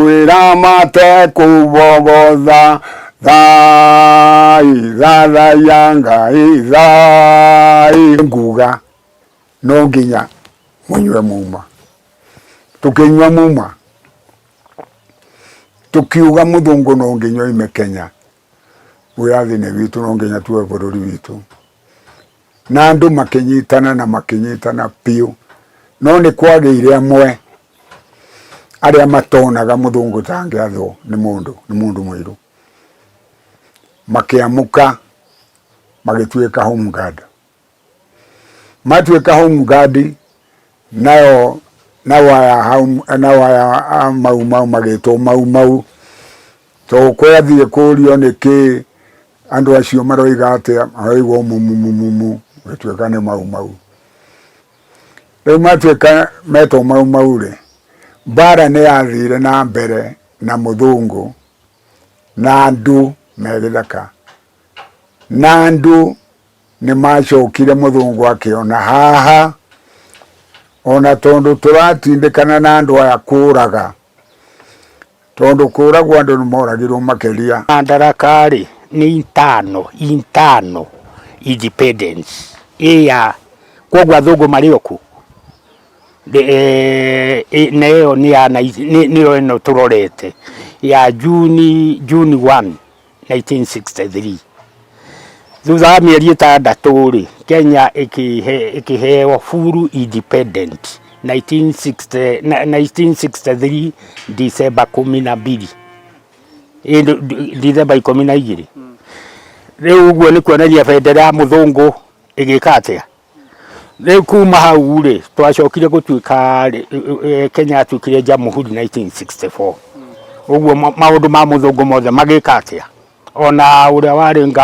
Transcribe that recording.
Makwĩra matekũbogotha. Thai, thathaiya Ngai, thai. Nguga no nginya mũnyue muma. Tũkĩnyua muma, tũkiuga mũthũngũ no nginya oime Kenya. Wĩyathi nĩ witũ, no nginya tuoe bũrũri witũ. Na andũ makĩnyitana na makĩnyitana biũ. No nĩ kwagĩire amwe arĩa matonaga mũthũngũ ta angĩathwo nĩ mũndũ, nĩ mũndũ mũirũ. Makĩamũka magĩtuĩka home guard. Matuĩka home guard nayo nao aya nao aya a Mau Mau magĩtwo Mau Mau. Tondũ kwathiĩ kũrio nĩkĩ andũ acio maroiga atĩa, maroiga o mumumumumu, gũtuĩka nĩ Mau Mau. Rĩu matuĩka metwo Mau Mau rĩ, mbara nĩ yathire na mbere na mũthũngũ na andũ me gĩthaka. Na andũ nĩ macokire mũthũngũ akĩona haha ona tondũ tũratindĩkana na andũ aya kũraga, tondũ kũragwo andũ nĩ moragirwo makĩria. Madaraka rĩ nĩ internal, internal independence ĩ ya koguo athũngũ marĩ o kũ? Na ĩyo nĩ ya nĩyo ĩno tũrorete ya June 1 1963. Thutha wa mĩeri 6 rĩ, Kenya ĩkĩheo full independent 1960, 1963 December 12, December 12. Rĩu ũguo nĩ kuonania bendera ya mũthũngũ ĩgĩka atĩa? Rĩu kuma hau rĩ, twacokire gũtuĩka, Kenya yatuĩkire jamhuri 1964. Ũguo maũndũ ma mũthũngũ mothe magĩka atĩa? Ona ũrĩa warĩ nga